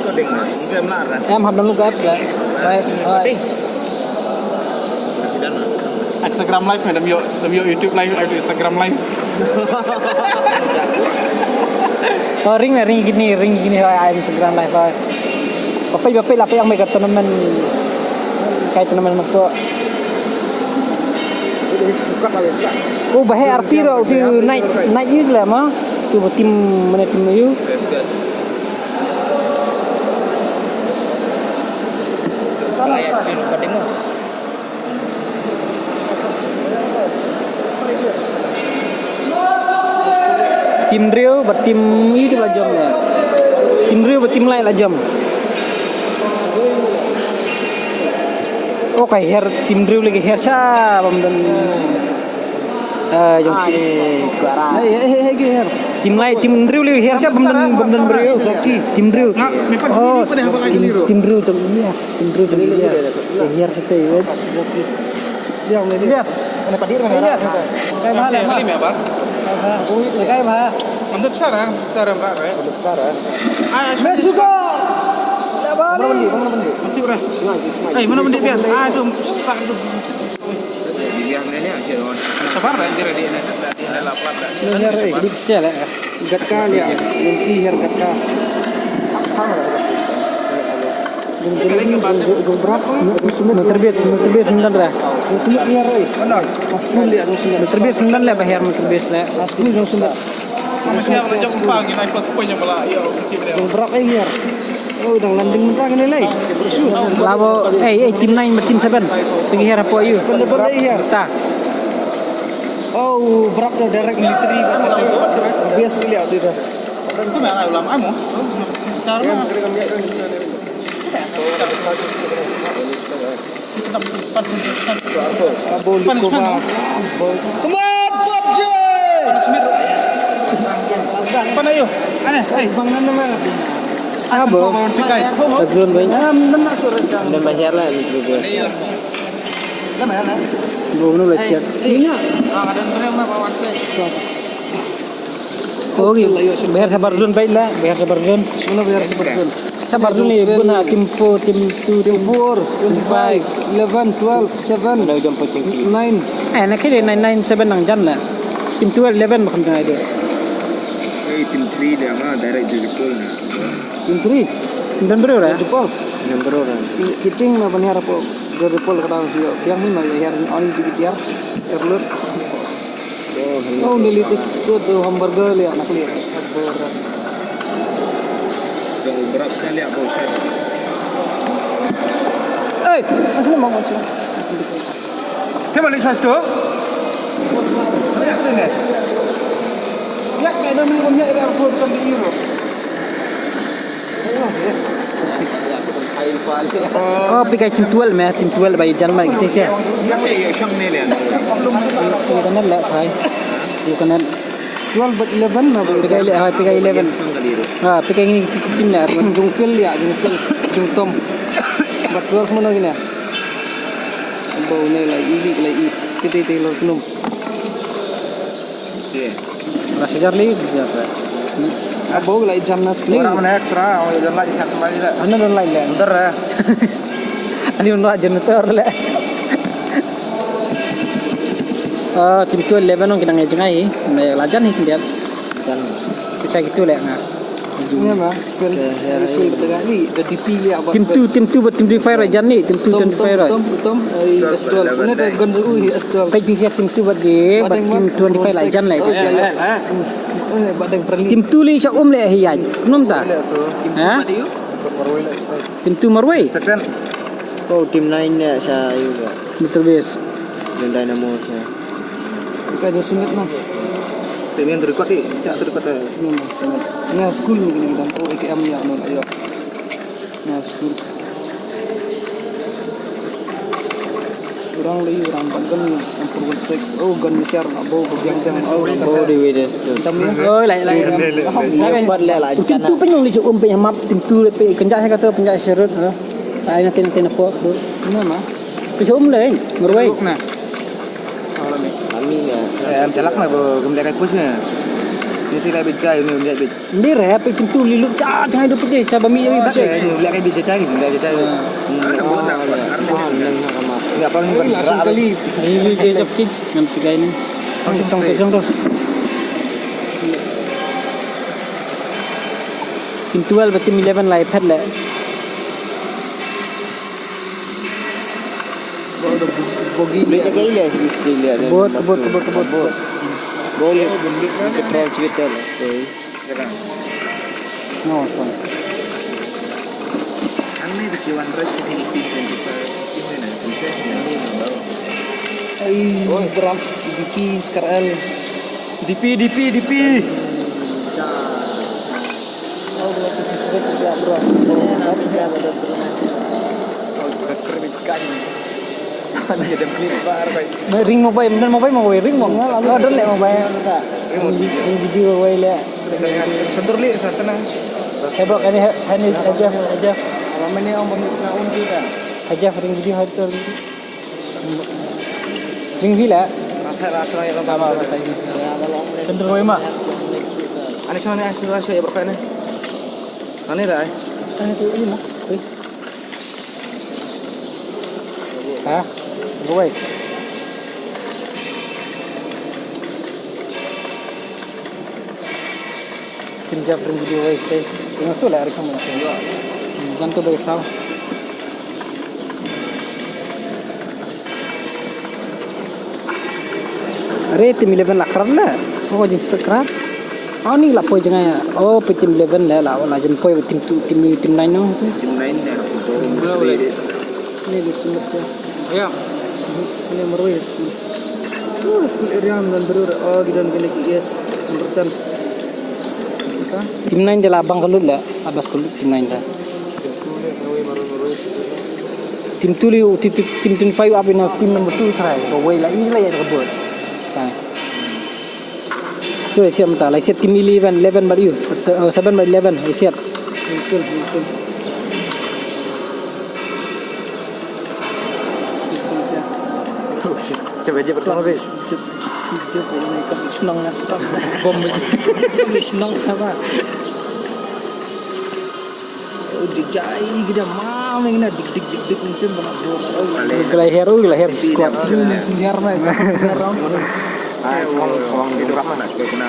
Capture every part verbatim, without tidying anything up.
Em hap download ka apps la. Bye. Bye. Instagram live me, dam yo, dam yo YouTube live, ay Instagram live. Oh, ring na, ring kini, ring kini, ay, ay, Instagram live, ay. Bapai, bapai, la payang me ka tournament. Kai tournament na ko. Oh, bahai arpi ro, tu night, night yu la ma. Tu team, mana team yu? Team Drew bad team ito la jam ya. Team Drew bad team Lai la jam. Oh, ka hiar team Drew lagi hiar sha bam dan. Eh, jong ki. Ai, kuara. Hei, hei, hei, hei, hei. Team Lai, team Drew lagi hiar sha bam dan, bam dan Drew. Team Drew. Oh, team, team Drew jong Ilyas, team Drew jong Ilyas. Eh, hiar sha te, eh. Ilyas. Ilyas. Kai bha le. Kai bha. Kai bha. Mantap sara, sara bra re. Mantap sara. Ai, ai, suka. Mana bendi, mana bendi? Mantap re. Ai, mana bendi biar? Ah, tu sak tu. Sabar lah, dia dia dia lapar dah. Ni hari ini saya lah. Gatka lia, yung ki hiar gatka. Yung brak, yung sumit. Meter base, meter base ngan ra. Yung sumit hiar ai. Askul lia, yung sumit. Meter base ngan le, ba hiar meter base le. Askul yung sumit. Yung brak ai hiar. Oh, dang landing mynta kane lei. Labo, eh, eh, team nine bad team seven. Pynhiar hapoh ïu. Seven level lei hiar. Ta. Oh, brak da direct military. Bias ki liat tu. Abo liko ba. Come on, PUBG! Pan ayo. Ane, hey. Bang nan nama? Abo. Azun bang. Nam nama surah sang. Nama hiar lah ni juga. Nama hiar lah. Gua mana lah siap. Ini. Ah, ada nama bawa. Okay, biar sabar zone baik lah, biar sabar zone. Mana biar sabar zone? Sabar zone ni guna team four, team two, team four, twenty-five, eleven, twelve, seven, nine. Eh, na kile nine, nine, seven nang jan lah. Team twelve, eleven makan tengah dia. Eh, team three dia mah direct Jojopol na. Team three? Dan bro lah. Jojopol. Dan bro lah. Kiting na bani harap Jojopol kadang dia. Yang ni mah yang on di dia. Terlut. Oh, nili tu tu tu hamburger liya, nak liya. Hamburger. Jong u Brap sa liya bau sa. Eh, asli mau macam. Kemana sa tu? Liya ni. Liya, kena minum liya, liya, aku akan di Euro. Oh, phi kai team twelve me, team twelve ba ïa jan ma kita sia. Ïa kanan la thai. Ïa kanan. Twelve bad eleven ma ba. Phi kai le, ha, phi kai eleven. Ha, phi kai ngini team ne. Jong Phil ïa, jong Phil, jong Tom. Bad twelve mano ngini. Ba une la i, la i. Kita, kita la tlum. Lah sejar li, sejar li. Abo la jan nas li. Orang mana extra, oh, jan la jan sama li la. Ana don la le. Udah lah. Ani un la jan ter le. Ah, team two eleven ong kidang ejeng ai. Me la jan hi kindiat. Jan. Kita gitu le nga. Nia ma, Phil, Phil bad nga ni, the D P ya, bad, team two, team two bad team twenty-five la jan ni, team two, Tom, twenty-five la. Tom, Tom, eh, S twelve. Ni da gun ru hi S twelve. Peit phi sia team two bad di, bad team twenty-five la jan la. Bad dang friendly. Team two li sha um le hi ya. Nom ta? Ha? Team two Marwei. Oh, team nine ne sha yu. Mister Base. Dynamo sha. Ka jong Sumit na. Te men record di, cak record. Nga school ni kini kita. Oh, A K M ya, non ayo. Nga school. Orang lagi, orang bangkan ni. Ampur one six. Oh, gun besar, abo, biang biang. Oh, abo di wedes tu. Tam ya. Oh, lai lai. Lepas le la. Tim tu penyong li cukup pe map, tim tu pe kenjak saya kata, kenjak serut. Ai nanti nanti napo. Mana? Pisa um le, Marwei. Kami ya. Eh, am jalak na bo, gem le kai push na. Ni si lai bit kai, ni lai bit. Ni rep, ikin tu lilu cha, jangan hidup je, cha bami jadi tak. Ni lai kai bit jachai, ni lai jachai. Hmm. Ni apa ni? Ni langsung kali. Ni ni je jap kit, ngan tiga ini. Langsung tu, langsung tu. Team twelve, team eleven lah, iPad lah. Bogi. Boleh tak kali lah, sini sekali lah. Kebut, kebut, kebut, kebut. Boleh. Kita transmitter. Okay. No, sorry. Ani the Q one rush kita eighteen twenty-five. Ini na, bisa ini na, bau. Ai, oh, drum. D P sekarang. D P, D P, D P. Oh, bro, kita juga, bro. Oh, gas terbit kan. Ring mobile, bener mobile, mobile, ring mobile. Oh, don leh mobile. Ring, ring video mobile leh. Sentur li, sana. Hei, bro, ini, ini, Hajaf, Hajaf. Apa mana orang pemis nak unjuk kan? Hajaf, ring video, Hajaf. Ring video leh. Rasa, rasa, ya, lama, rasa ini. Sentur mobile mah. Ani sana, ani sana, ya, berapa ni? Ani dah, eh? Ani tu, ini mah. Ring. Ha? Go away. Kim Jab ring video away, stay. Tengok tu lah, hari kamu lah. Jangan tu bagi saw. Are, team eleven la krat la. Oh, jin stek krat. Oh, ni la poi jngai. Oh, pe team eleven la, la, la jin poi team two, team, team nine no. Team nine la. Ni di sumber sia. Ya. Ni marwei school. Oh, school area dan baru. Oh, gidan gele yes. Undertan. Team nine de la bang kalut la. Abas kalut team nine da. Team two li, team, team, team twenty-five up in a team number two try. Go away la, ini la ya ka buat. Try. Tu ya siap mata, la siap team eleven, eleven bad you. Se-, oh, seven bad eleven, ya siap. Betul, betul. Betul, siap. Coba aja pertama, Bes. Sijep, sijep, ini kan senang lah, stop. Bom, bom, senang apa? Oh, jai, jai, gida, mam, yang na dik, dik, dik, dik, macam mana, bro? Oh, gila hair, oh, gila hair, squad. Ini senior, man. Senior, ram. Ah, orang, orang di berapa nak cuba guna?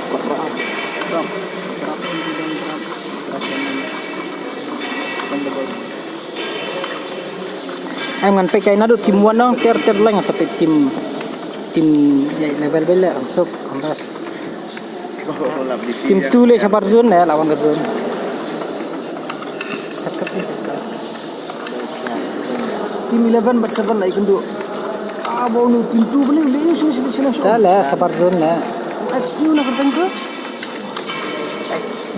Squad berapa? Berapa? Berapa? Berapa? Berapa? Ai ngan peit kai naduh team one dong, ter ter lang sa peit team, team ya level bela, so, amras. Team two le shabar zone ya, lawan ka zone. Team eleven bad seven la ikundu. Ah, bau nu team two beli, beli sini, sini, sini. Ta le shabar zone le. X new na kerteng ke?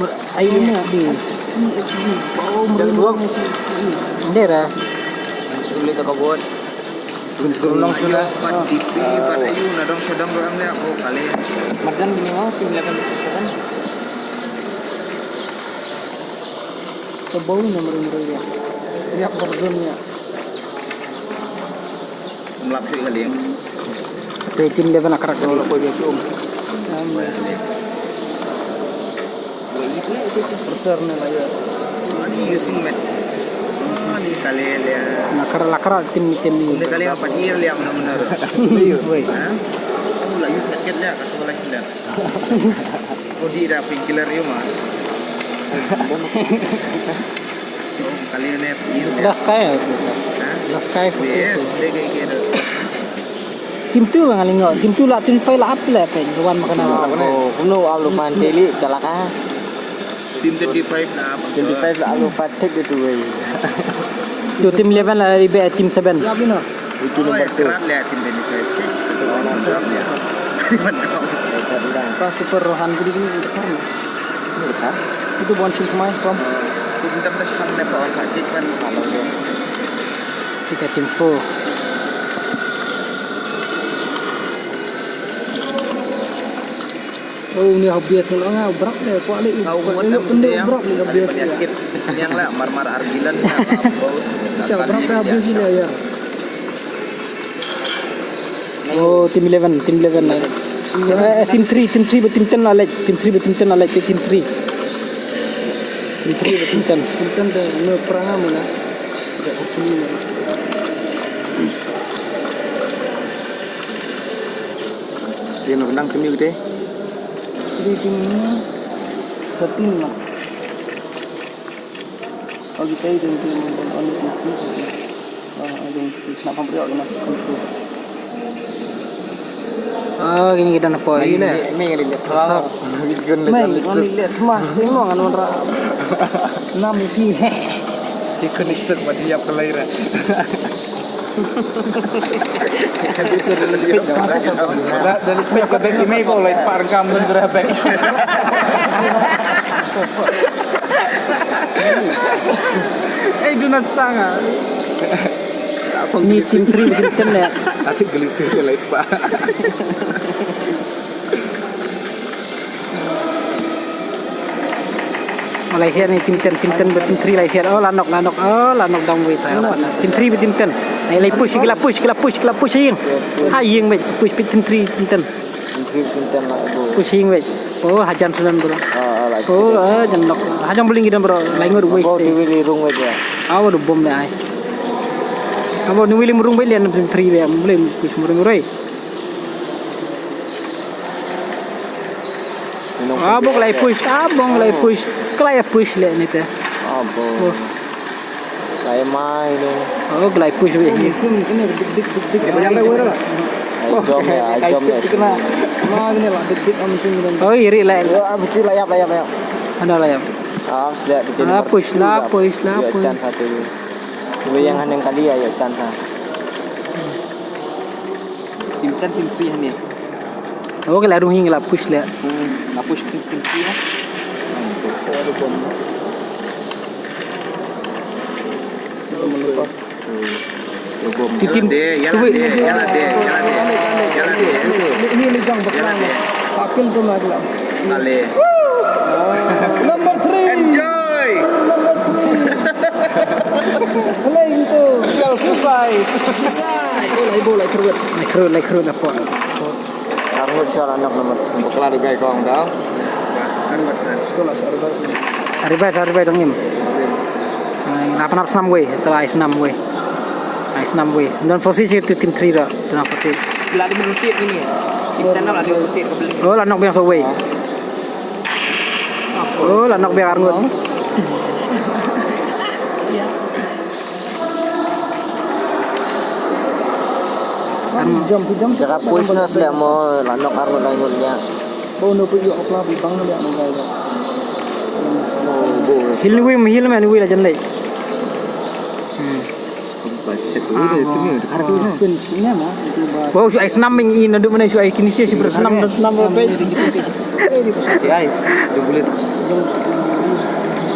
Ber-, ai, X B. X B, X B. Bau merah. Ndera. Boleh tak buat? Gunung sudah. Pat D P, pat ayu, nadong sedang doang dia. Oh, kali. Marjan bini mau, team eleven seven. Sebau ni merah-merah dia. Ya, Warzone ya. Mlap shu ka liang. Te team eleven akrak. Kalau kau dia sum. Perser ni lah ya. Ani using met. Ani kali liang. Lakar, lakar team, team ni. Ni kali apa dia liang benar-benar. Woi. Ha? Aku lah use paket dia, aku lah liang. Oh, di da painkiller yu ma. Kali ne painkiller. Last kai. Ha? Last kai. Yes, de kai kai. Team two bang alingo. Team two la team five la up la pe. Wan makana. Oh, kumno alu man teli chalaka. Team twenty-five la up. Twenty-five la alu patek tu wei. Tu team eleven la ibe team seven. Ya bino. Itu number two. Kerat lihat tim Benny Fred. Yes, itu orang siap ya. Di mana kau? Pas Super Rohan gini gini besar nih. Ini besar. Itu bukan sing kemai, Bang. Itu kita pernah sempat dapat orang sakit kan kalau dia. Kita tim four. Oh, ni obvious ngan ong, ah, brak de, kwah leh, kwah leh, kwah leh, brak leh, obvious, ya. Yang lah, marmar argilan, ya, brak de, obvious, ya, ya. Oh, team eleven, team eleven, ya. Eh, team three, team three bad team ten la leit, team three bad team ten la leit, team three. Team three bad team ten. Team ten de no pranga mona. De hopefully no. Team no nang team ni te. Three team ni. Thirteen la. Oh, kita itu yang team on on itu. Ah, ada yang kita nak pampriok nak control. Ah, kini kita nak poi. Ini ni ni ni terlalu. Mai, kau ni lihat mas, tengok kan orang. Enam isi. Ikut ni set mati apa lagi dah. Da, da leit peit ka bek i mei ba u la spah ryngkam don tyrha bek. Ei, du nat sanga. Ni team three bad team ten ne. Ati glisir la spah. Malaysia ni team ten, team ten bad team three Malaysia. Oh, la nok, la nok. Oh, la nok dang wei. Team three bad team ten. Ai, lai push, ki la push, ki la push, ki la push ïing. Ha ïing bad push bad team three, team ten. Team three bad team ten la go. Push ïing bad. Oh, hajan sunan bro. Ah, ah, la. Oh, ah, jan nok. Hajan bowling kita bro. Lai ngut waste. Abo tu wili rung bad ya. Abo du bom le ai. Abo ni wili rung bad le team three le. Bowling push rung roi. Abo ka la push, abo ka la push. Ka la push le ni te. Abo. Oh. Lai mai ni. Oh, ka la push be. Ai jom ya, ai jom ya. Ma ni la dik dik am sum ni. Oh, iri la. Yo, abu tu la yap, la yap, la yap. Ana la yap. Ah, push la, push la, push. Chance satu. Lu yang haneng kali ya, ya chance. Team ten, team three haneng. Oh, ka la rung ïing la push le. Hmm, la push team, team three ha. Oh, ada bom. Team, team, ya la de, ya la de, ya la de. Ini, ini jang bakla. Akil tu magla. Ale. Number three. Enjoy. Number three. Helai itu. Self suicide. Suicide. Oh, lai bo, lai khrut. Lai khrut, lai khrut apa? Arngut sha la nok number three. Bakla du gai kong da. Arbai, arbai dong im. Ai, nap nap snam wei, tela ai snam wei. Ai snam wei. Don fosi si tu team three ra, don fosi. La di merutit ni. Kita nak la di merutit ke beli. Oh, la nok biang so wei. Oh, la nok biang arngut. Jump, jump. Jaka push na slem mo, la nok arngut la ngut nya. Bo no pu yo apla pu bang no ya no gai. Hil wi, hil man wi la jan lei. Hmm. Wow, shu ai snam ming i na du mana shu ai kini sia shu ber snam dan snam ba bai. Guys, du bulit.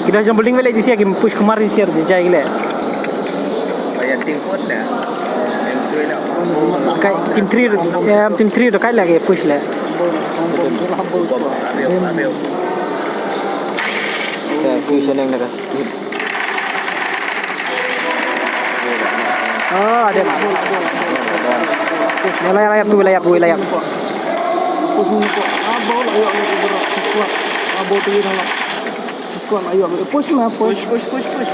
Kita jam building balik di sia kim push kemar di sia di jai le. Kai team three, em, team three do kai lagi push le. Okay, push yang dekat. Oh, ada. Layap, layap tu, layap tu, layap. Push, push, push, push.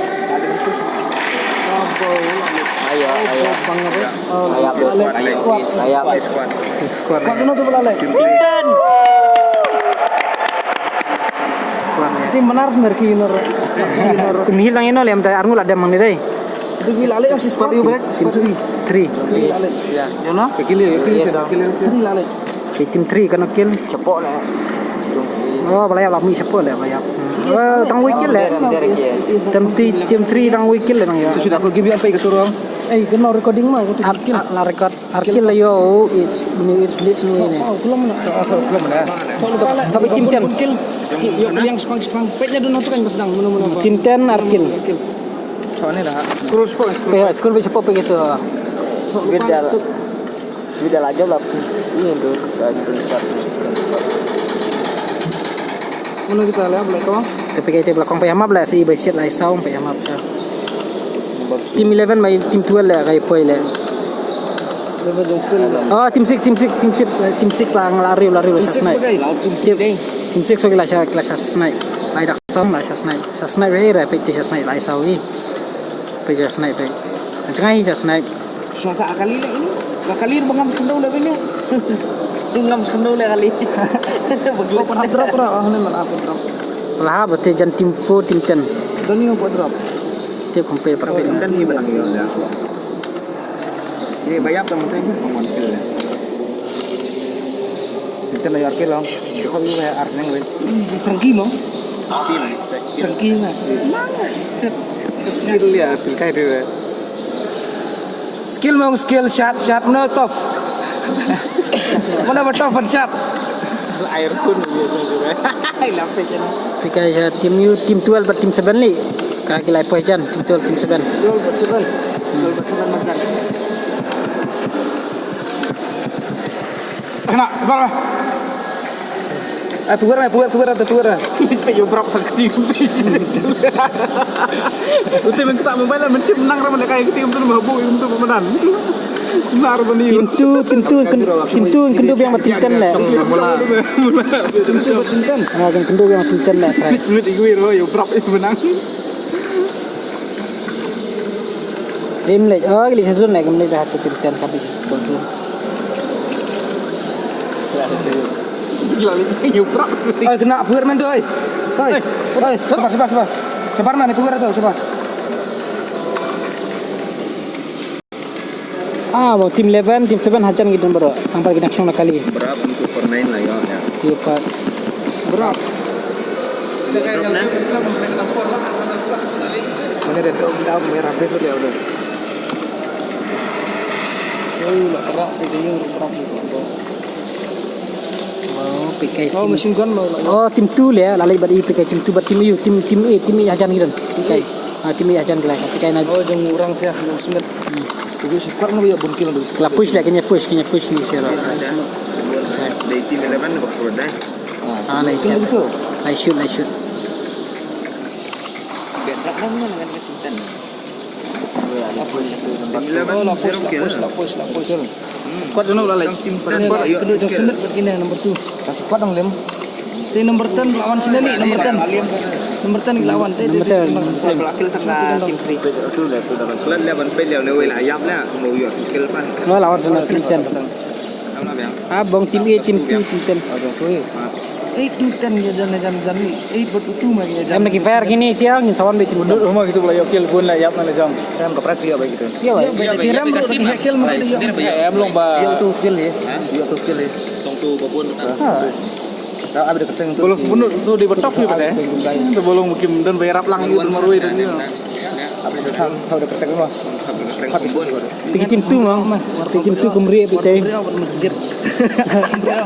Ayo, ayo. Layap. Squad. Squad. Squad. Squad. Tim benar semer ki nor. Kum hil tang ino lem ta arngut la dem mang ni dei. Itu bila leh si squad. Three. Three. Three la leh. Ki tim three kan kill. Chapo leh. Oh, ba la ïap la mi chapo leh ba la ïap. Oh, tang wei kill leh. Tim three tang wei kill leh tang ïa. Tu sudah aku give you apa ke turun. Eh, kena recording mah. La record. Ar kill la ïoh, it's, it's blitz ni ne. Oh, kulom na. Tapi team ten. Ïoh yang spang spang. Pet nya dun tu kan pas dang mano mano. Team ten ar kill. Score spot. Score spot pe gitu. Beda. Beda la jam la. Ini tu screenshot. Mano kita leh, boleh kau? Tapi kita belakang payah map lah, si by set lah, sound payah map. Team eleven mai team twelve leh, kai poi leh. Oh, team six, team six, team six, team six la, la riew, la riew, la sha snipe. Team six, so ki la sha, ki la sha snipe. Lai dak song, la sha snipe. Sha snipe, eh, ra peit te sha snipe, lai saw i. Peit sha snipe, peit. Jngai sha snipe. Sha sa kali le ini. Ka kali ba ngam skandau le bini. Ngam skandau le kali. Ba drop ra, ah, ne mal apa drop. Lah, ba te jan team four, team ten. Doni ba drop. Te kumpe para peit. Ten ni ba nang yo le. Ye, bayap tang mesti pun pengwan kill ya. Kita lah yorke long. Dia kau juga ya arneng weh. Frankie mo. Frankie na. Mana set. Skill ya, skill kai dia. Skill mo, skill shot, shot mana tough. Mana ba tough shot. Air pun dia sendiri. Ai lampe jan. Phi kai, eh, team U, team twelve bad team seven li. Ka ki lai poi jan, team twelve, team seven. Twelve bad seven. Twelve bad seven makan. Kena, bar. Eh, pugar, eh, pugar, pugar, pugar. Yo brap sang team. Utai men kita mobile men sim nang ramen kai team tu mah bu, itu pemenang. Nar bani. Team two, team two, ken-, team two kynduh biang bad team ten le. Team two bad team ten. Ah, kynduh biang bad team ten le. Smith igui ro yo brap menang. Rim le. Oh, gili season le, gili dah team ten kami season. Gila le yo brap. Oi, kena pugar men tu, oi. Oi. Oi, sabar, sabar, sabar. Sabar na, ni pugar tu, sabar. Ah, mo team eleven, team seven hajan ki don baroh. Tang ba ki nang shong na kali. Berapa untuk per nine lah ya, ya. Ki pat. Berapa? Mana dia tahu kita merah besok ya udah. Oh, nak kerak sih dia berapa? Oh, P K. Oh, team machine gun lo. Oh, team two le, la leit bad i P K team two bad team U, team, team A, team A hajan ki don. P K. Ah, team A hajan ki la. P K na. Oh, jong orang sia, jong Smith. Hmm. Ibu si squad nggak ya bun kill tu. La push le, kena push, kena push ni sia la. Dari team eleven bak surat dah. Ah, nice. Kill gitu. Nice shoot, nice shoot. Bad luck dah mana dengan team ten. La push, la push, la push, la push. Squad jong u la leh. Squad kynduh jong Sumit bad kine number two. Squad dang lem. Te number ten lawan sini ni, number ten. Number ten lawan te. Number ten. Team three. Tu dah, tu dah. Klan lawan pe lawan wei la yap la. Mo yo kill pan. Lawan sini team ten. Ah, bong team A, team two, team ten. Eight to ten ya jan, jan, jan ni. Eight bad two ma ya jan. Em lagi fair kini siang, ngin sawan bad team ten. Menurut rumah gitu, kalau yo kill bun la yap na jong. Em ka prize ki ya bai gitu. Ya bai. Kiram bro, ki kill mesti ya. Em long ba. Yo tu kill ya. Yo tu kill ya. Tong tu babun. Ha. Dah abis kerteng tu. Bolong sebenut tu di betop ni pakai. Tu bolong mungkin dan bayar rap lang gitu marui dan ni. Abis kerteng tu. Pi ki team two mo. Pi ki team two kumri pi te. Masjid.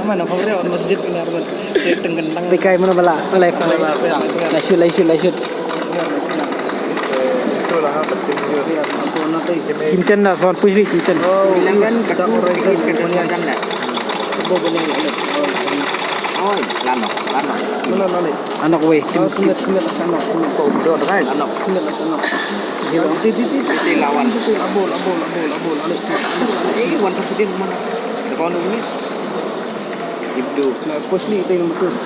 Mana kumri masjid ni arman. Teng kentang. Pi kai mana bala. Live. Live shoot, live shoot, live shoot. Team ten na son push ri team ten. Eleven, kita horizon punya. Oi, lanok, lanok. Mana lanok? Anok wei. Oh, Sumit, Sumit, Sumit, Sumit. Kau udah kan? Anok. Sumit, Sumit. Gila. Ti, ti, ti, ti. Ti lawan. Sumit, abol, abol, abol, abol. Anok, Sumit. Eh, wan ka sidin mana? Dekat ni. Ibdu. Nah, push ni, itu yang betul.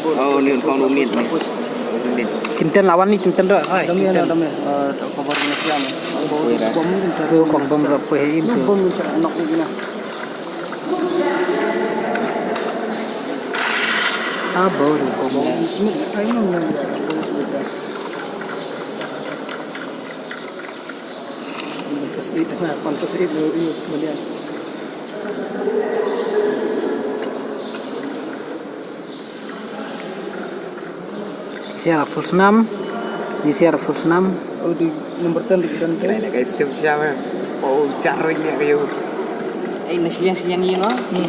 Abol. Oh, ni kau rumit ni. Push. Rumit. Team ten lawan ni, team ten dah. Hai, dam ya, team ten. Dam ya. Eh, cover ni siang. Abol. Bom mungkin satu. Kong bom berapa ini tu? Bom mungkin satu. Anok ni gila. Abor, Bong Smith, I don't know. Pas eight, nah, pas eight, you, you, kemudian. Siar full snam. Ni siar full snam. Oh, di number ten di dan. Kena nak guys, siap siap eh. Oh, jarring ya kayu. Eh, na siliang siliang ni no. Hmm.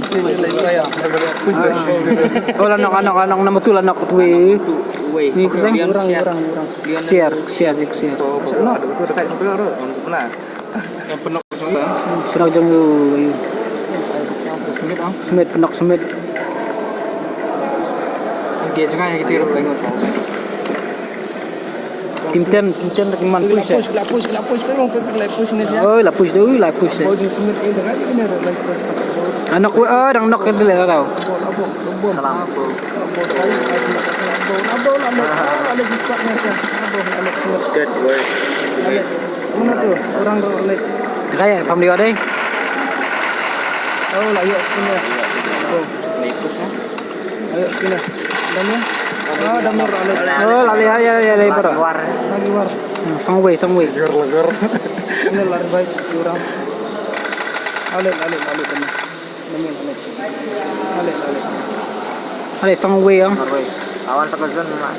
Oh, lanok, lanok, lanok, number two lanok tu. Wei. Ni kurang, kurang, kurang. Siar, siar, siar. Oh, ada tu dekat tu. Mana? Yang penuh. Penok jong u, u. Sumit, ah. Sumit, penok Sumit. Dia jengah kita lain. Tim ten, tim ten kin man push, eh. Push, la push, la push, pebong, pebong, la push ni sia. Oh, la push deh, la push, eh. Oh, jing Smith, eh, dah kali ni dah, la push. Anak, oh, dang knock ke dulu dah. Abol, abol, abol. Salam, abol. Abol, abol, abol, abol, Alex, ah, Alex squad ni sia. Abol, Alex Smith. Good work. Alex, mana tu? Orang tu, Alex. Kaya, pam dia deh. Oh, la ïoh spin ïa. Abol. Late push noh. Ayo, sini. Damir. Ah, Damir, Alex. Oh, la leh, ya, ya, ya, leh, bro. Lagi war. Hmm, stang wei, stang wei. Legar, legar. Ini la revive orang. Alex, Alex, Alex, Damir. Damir, Alex. Alex, Alex. Alex, stang wei, ya. Awan sa ka zone ma.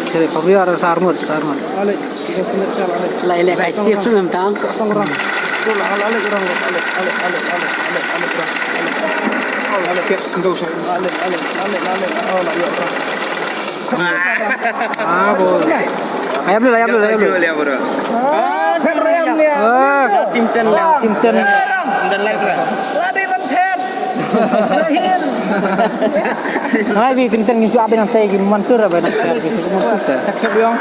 Sini, pabri ada sarmut, sarmut. Alex, kita semit sel, Alex. Lai, lai, kai sip tu memang tang. Sa stang orang. Tu lah, Alex, Alex, orang, Alex, Alex, Alex, orang, Alex, Alex, orang, Alex. Alex, Alex, Alex, Alex, oh, lah, ya, orang. Ah, bro. Ayap dulu, ayap dulu, ayap dulu. Ayap dulu, ayap dulu. Ah, phet rem dia. Ah. Tim ten lah. Tim ten. Dan live lah. Lari rem phet. Sahin. Hai, bi tim ten ngi shu abin ang tai ngi mantur abin ang tai. Tak sep yong.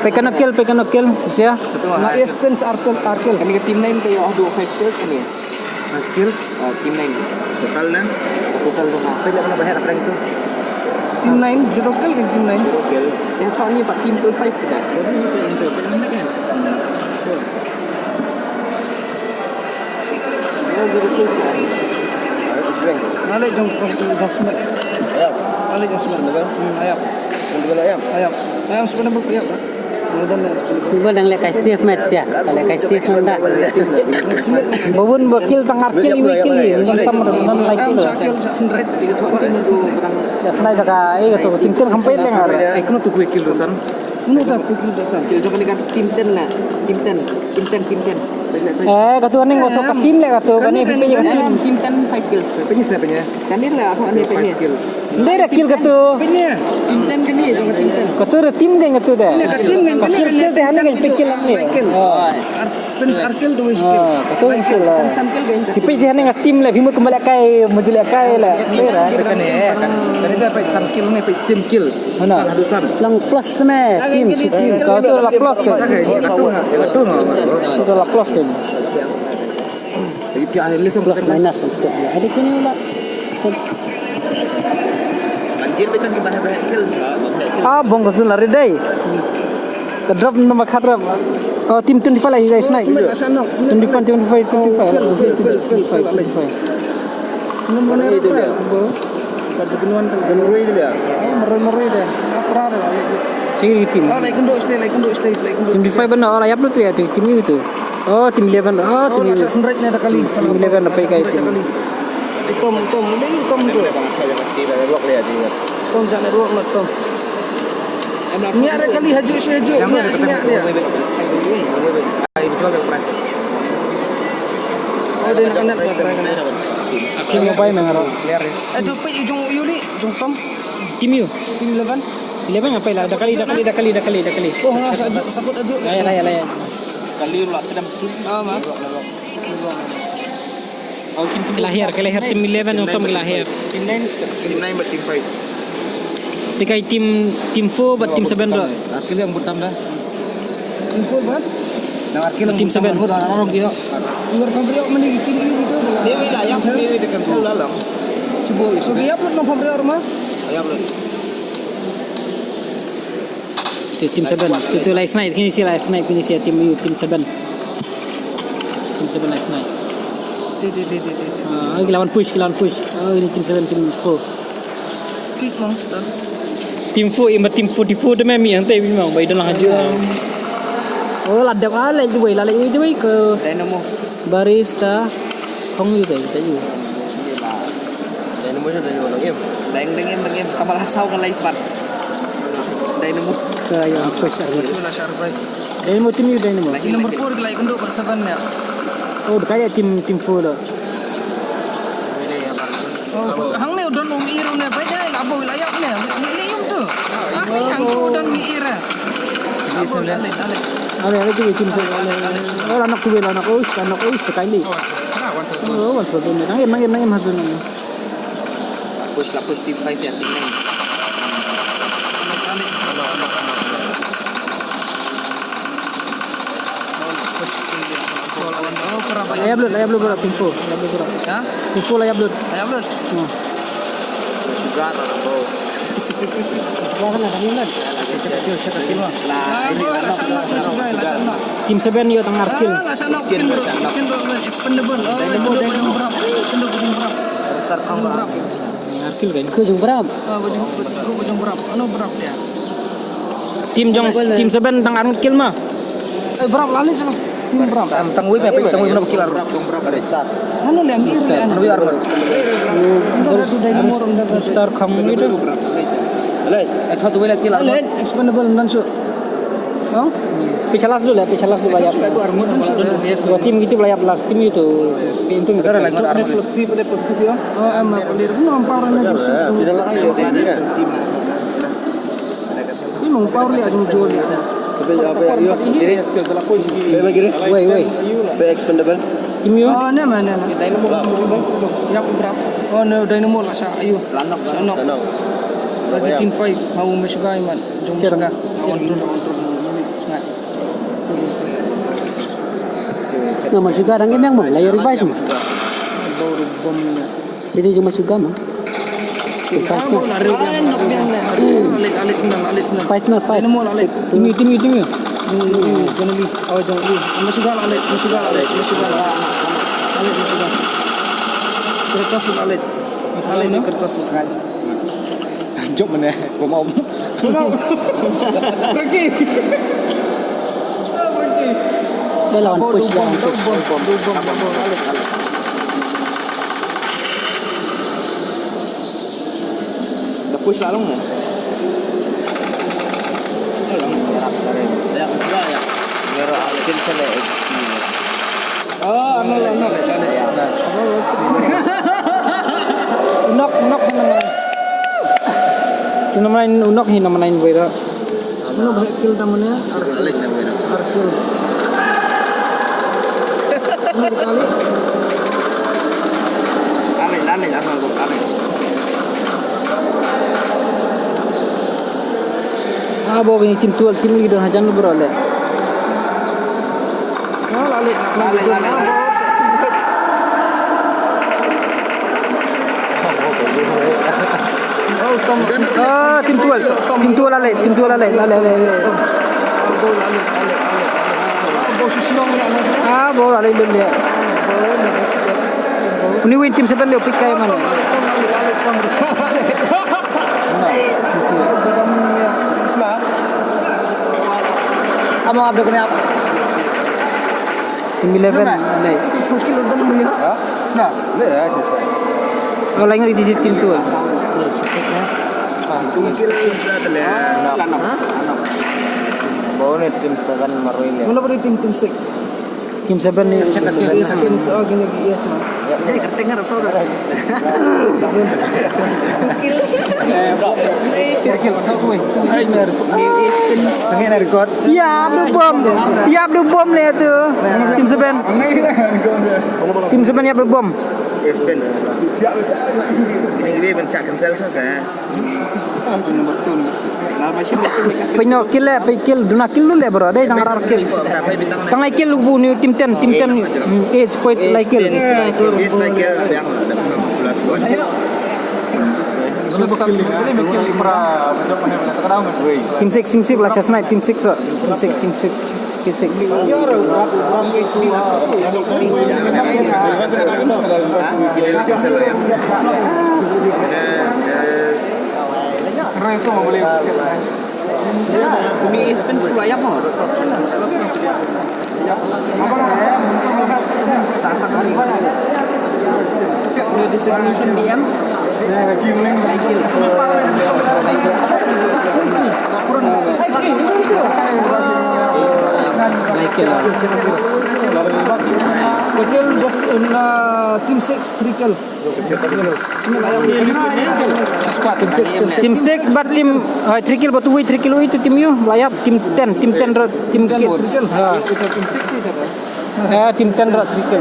Pekano kill, pekano kill. Sia. Na yes pins arkil, arkil. Kani ka team nine ka ïoh duh five kills kani. Five kill? Ah, team nine. Total na? Total tu na. Peit la ba heh rank tu. Team nine, zero kill kan team nine. Zero kill. Ïa, kane pat team kill five kita. Jadi ni ka intro, ka intro kan? Ya, zero kill sih. Ayo, Frank. Nalek jong, jong Smith. Ayap. Nalek jong Smith. Smith level? Hmm, ayap. Smith level ayap? Ayap. Ayap, Smith level ayap. Ba dang leh kai save match ïa. Ba leh kai save match da. Ba bun ba kill tang ar kill iwi kill iwi. Ngan tam ngan lai kill. Sa kill sa sendret. Sa sendret da ka eh ka tu tim ten kham peit leng ar. Eh, kano tu kill tu san? Kano tu kill tu san? Kill jong ni kan tim ten la. Tim ten. Tim ten, tim ten. Eh, ka tu aning ka tu ka tim leh ka tu. Kani peit ka tim. Tim ten five kills. Peit ni sa peit ni. Kani la aku ane peit ni. Ndai da kill ka tu. Peit ni. Tim ten kani jong tim ten. Ka tu da tim dei ka tu da. Ka tim dei. Ka kill kill te ane ka peit kill ane. Kill. Oh. Ar pins ar kill tu wis kill. Ah, ka tu kill lah. San san kill ka. Ki peit te ane ka tim leh, phi mut kumba leh kai, mut ju leh kai leh. Peit ra. Kani eh kan. Kani da peit san kill ni peit tim kill. Mana? San haduh san. Lang plus tu me, tim si tim. Ka tu la plus ke. Ka tu nga, ka tu nga. Tu la plus ke. Plus minus untuk dia. Ada kini pula. Anjir, betul ki bahaya bahaya kill. Ah, bong ka zun lari dei. Ka drop number khat drop. Oh, team twenty-five lagi guys, naik. Twenty-five, twenty-five, twenty-five. Twenty-five, twenty-five. Number ni tu dia. Kat beginuan tu. Number ni tu dia. Oh, meroi-meroi dia. Apa dia? Sini team. Oh, like kunduk stay, like kunduk stay, like kunduk. Twenty-five benar, oh, la ïap lu tu ya, tu team ni tu. Oh, team eleven. Oh, team eleven. Team eleven na pei kai team. Tom, tom, ni tom tu. Tom jangan ruak na tom. Ni ada kali haju si haju. Ni ada sini dia. Ai betul ke keras. Oh, dia nak kena. Action mobile na ngaro. Clear. Eh, tu pei ujung u ni, ujung tom. Team U. Team eleven. Eleven apa lah? Dah kali, dah kali, dah kali, dah kali, dah kali. Oh, sakut aju, sakut aju. Lah ya, lah ya, lah ya. Kali lah tedam tu. Ah, ma. Ki la hiar, ki la hiar team eleven jong tom ki la hiar. Team nine, team nine bad team five. Pei kai team, team four bad team seven doh. Arkil yang butam dah. Team four bad? Team seven. Team four bad. Ni wei la ïap, ni wei dekat sekolah lah. Cuba, so ïap lut nang pamrior ma? Ïap lut. Tu team seven. Tu, tu lai snipe kini si, lai snipe kini si team U, team seven. Team seven lai snipe. Ti, ti, ti, ti, ti, ti. Ah, ki lawan push, ki lawan push. Oh, ini team seven, team four. Big monster. Team four, ima team forty-four tu mem yang tai bimang, bai dalang haju. Oh, la dep ah, lai duwai, la lai duwai ke. Dynamo. Barista. Hong yu dai, dai yu. Dynamo sa Dynamo dang im. Dang, dang im, dang im. Tama la saw ka life path. Dynamo. Ka yang push armor. Dynamo team yu Dynamo. Number four ka lai kunduk bad seven ya. Oh, ka ya team, team four doh. Oh, hangne u don um ir ne, bai ne, la boi la ïap ne. Ni, ni um tu. Ah, ni hang tu don um ir. Ni seven. Ale, ale. Ale, ale tu team seven. Ale, ale. Oh, la nok tu, la nok. Oh, la nok, oh, tu kai li. Oh, once again. Oh, once again. Nang im, nang im, nang im, nang im. Push lah, push team five ya, team nine. Ay upload, ay upload bro, team four. Ay upload bro. Ha? Team four ay upload. Ay upload. Hmm. Sugar, bro. Sugar na kami na. Ah, bro, la sana, bro, sugar, la sana. Team seven ïoh tang ar kill. Ah, la sana, kill, bro, kill, bro, expendable. Oh, kill, bro, bro. Kill, bro, bro. Star Kang bro. Ar kill kan? Ko jong Brap. Ah, ko jong, ko jong Brap. Ano Brap dia? Team jong, team seven tang ar kill ma. Eh, Brap la leh sa team Brap. Tang, tang wei, tang wei, tang wei, tang wei kill ar. Ano le, am ir le, ano. Tang wei ar. Star Kang ni tu. Le, eh, thot wei la kill ar. Le, expendable nan su. Hah? Pisa last dulu lah, pisa last dulu lah. Dua tim gitu lah ya, last tim itu. Itu plus three pada plus two dia. Oh, em, apa dia? No, empower ni. Ini mau empower dia aja jual dia. Wei, wei. Be expendable. Tim ïoh? Oh, no, no, no, no. Ya, aku berapa? Oh, no, Dynamo lah, sa, ayo. Lanok, lanok. Lagi team five, mau masuk guy, man. Jom masuk guy. Lawan terus, lawan terus, minit setengah. Nga ma shuga dang kenyang mo, la ïa revise mo. Bau bom ni. Pidi jong ma shuga mo. Five na. Alex, Alex sendang, Alex sendang. Five na, five. Ini mo Alex. Timi, timi, timi. Jong ni, oh jong ni. Ma shuga Alex, ma shuga Alex, ma shuga. Alex ma shuga. Kertas Alex. Alex ni kertas. Jop mana? Gua mau. Gua mau. Pergi. Pergi. Dah lawan push, lawan push. Bom, bom, bom, bom, bom. Dah push lah long. Long, ya, sorry. Ya, ya, ya. Merah, akin kena H P. Oh, ano, ano. Unok, unok, ano. Tu namanya unok hi namanya Boira. Ano ba kill namanya? Ar kill. Ano ba kali? Kali, kali, ano ba kali? Ah, bo kini tim tual, tim ni dah hajan lu bro le. Ah, tim tual. Tim tual ale, tim tual ale, ale, ale, ale. Ah, bo ale, ale, ale. Ni win tim seven le pick kai man. Ama abdul kena. Tim eleven, nice. Ha? Na, le, eh. Oh, lain lagi di tim tu. Tim sil sa tele. Ha? Bau ni tim seven marui le. Mana beri tim, tim six? Tim seven ni. Yes, tim, oh, gini, yes, man. Eh, kerteng kan, apa udah? Ïa, Blue Bomb. Ïa, Blue Bomb le tu. Tim seven. Tim seven ïa Blue Bomb. Yes, Ben. Ini gini ben shot cancel sa. Pynno kill le, pynkill, duna kill lu le bro, dei tang ar kill. Tang lai kill bu ni tim ten, tim ten. Hmm, ace point lai kill. Tim six, tim six la snipe, tim six, tim six, tim six. Kumi spin full ayap mo. Designation D M. Team six, triple. Team six, but team, uh, triple, but we triple itu team you, layap, team ten, team ten, team ten. Eh, team ten ro triple.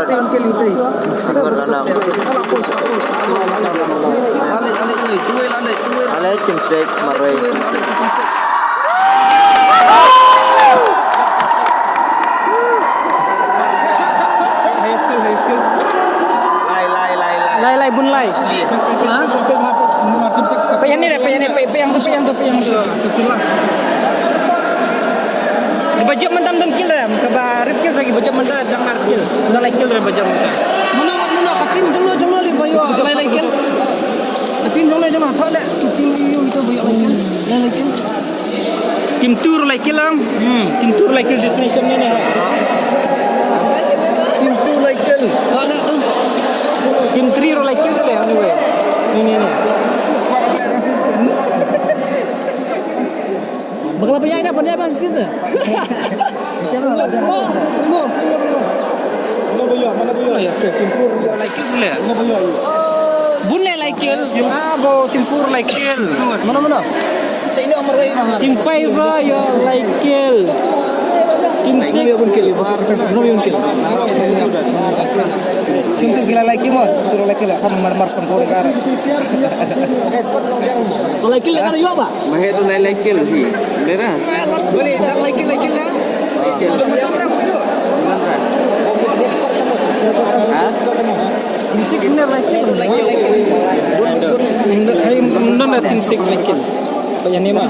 Singmar. Singmar anak. Ale, ale, ale, duel, ale, duel. Ale, tim six, Marwei. Duel, ale, tim six. High school, high school. Lai, lai, lai, lai. Lai, lai, bun lai. Ha? Pynïaid ne re, pynïaid ne, pynïaid, pynïaid, pynïaid. Kiba jop mynta ym don kill re, kaba rep kill sa kiba jop mynta dang ar kill. Dang lai kill re ba jop mynta. Mano, mano, ka team jong no, jong no li ba ïoh lai, lai kill. Ka team jong no, jong no, thok le, ka team ïoh ito ba ïoh lai kill. Lai, lai kill. Team two ruh lai kill am. Hmm, team two ruh lai kill destination ne ne. Team two lai kill. Ka la tu. Team three ruh lai kill te le anyway. Ne ne ne. Bakla pynïaid na pynïaid ba sisi te. Simo, simo, simo. Mana ba ïoh, mana ba ïoh. Oh, ya, okay, team four ruh lai kill te le. Mana ba ïoh. Bun ne lai kill. Ah, ba team four lai kill. Mano, mano? Team five ruh ïoh lai kill. Kim sik. Nong yun kil. Nong yun kil. Chuntu kila lai kim, tu lai kila sam mar mar sam kor kar. Lai kil kar yo ba. Mahe tu lai lai kil hi. Dera. Boleh, tak lai kil, lai kil lah. Ha? Kim sik ni lai kil. Hai, nong na kim sik lai kil. Ba yani ma.